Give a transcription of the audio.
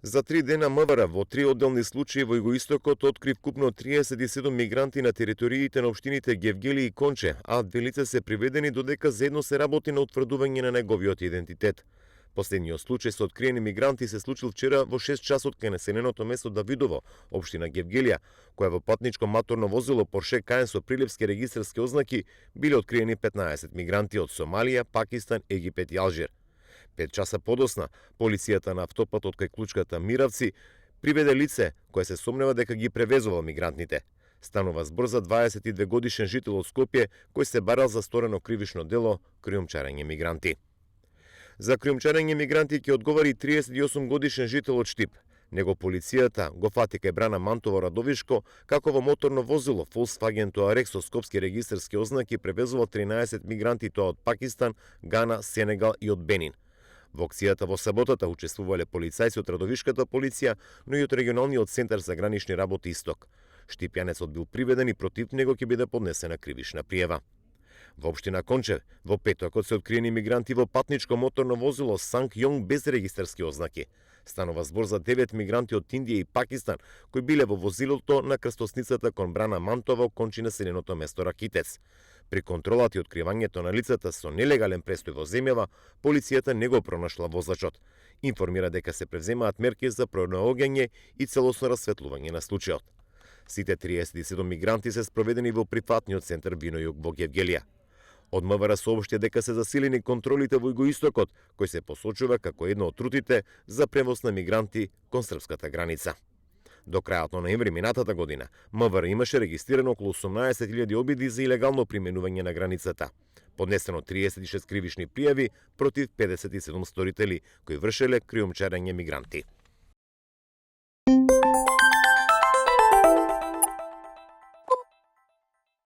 За 3 дена МВР во 3 одделни случаи во Југоистокот откри вкупно 37 мигранти на териториите на општините Гевгели и Конче, а 2 лица се приведени додека заедно се работи на утврдување на неговиот идентитет. Последниот случај со откриени мигранти се случил вчера во 6 часот кај населеното место Давидово, општина Гевгелија, која во патничко моторно возило Порше Каен со прилепски регистарски ознаки биле откриени 15 мигранти од Сомалија, Пакистан, Египет и Алжир. 5 часа подосна, полицијата на автопатот кај клучката Миравци приведе лице кое се сомнева дека ги превезувал мигрантните. Станува збор за 22 годишен жител од Скопје кој се барал за сторено кривишно дело кријумчарење мигранти. За кријумчарење мигранти ќе одговори 38 годишен жител од Штип. Него полицијата го фати кај брана Мантово Радовишко како во моторно возило Volkswagen Touareg со скопски регистарски ознаки превезувал 13 мигранти, тоа од Пакистан, Гана, Сенегал и од Бенин. Во акцијата во саботата учествувале полицајци од Радовишката полиција, но и од регионалниот центар за гранични работи Исток. Штипјанецот бил приведен и против него ќе биде поднесена кривишна пријава. Во општина Конче, во петокот се откриени мигранти во патничко моторно возило Санг Јонг без регистарски ознаки. Станува збор за 9 мигранти од Индија и Пакистан, кои биле во возилото на крстосницата кон брана Мантово, кончи населеното место Ракитец. При контролата и откривањето на лицата со нелегален престој во земјава, полицијата не го пронашла возачот. Информира дека се превземаат мерки за пронаоѓање и целосно расветлување на случајот. Сите 37 мигранти се спроведени во прифатниот центар Вино-Југ во Гевгелија. Од МВР соопшти дека се засилени контролите во Југоистокот, кој се посочува како едно од рутите за превоз на мигранти кон српската граница. До крајот на ноември минатата година, МВР имаше регистрирано околу 18.000 обиди за илегално применување на границата. Поднесено 36 кривишни пријави против 57 сторители кои вршеле кријумчарење мигранти.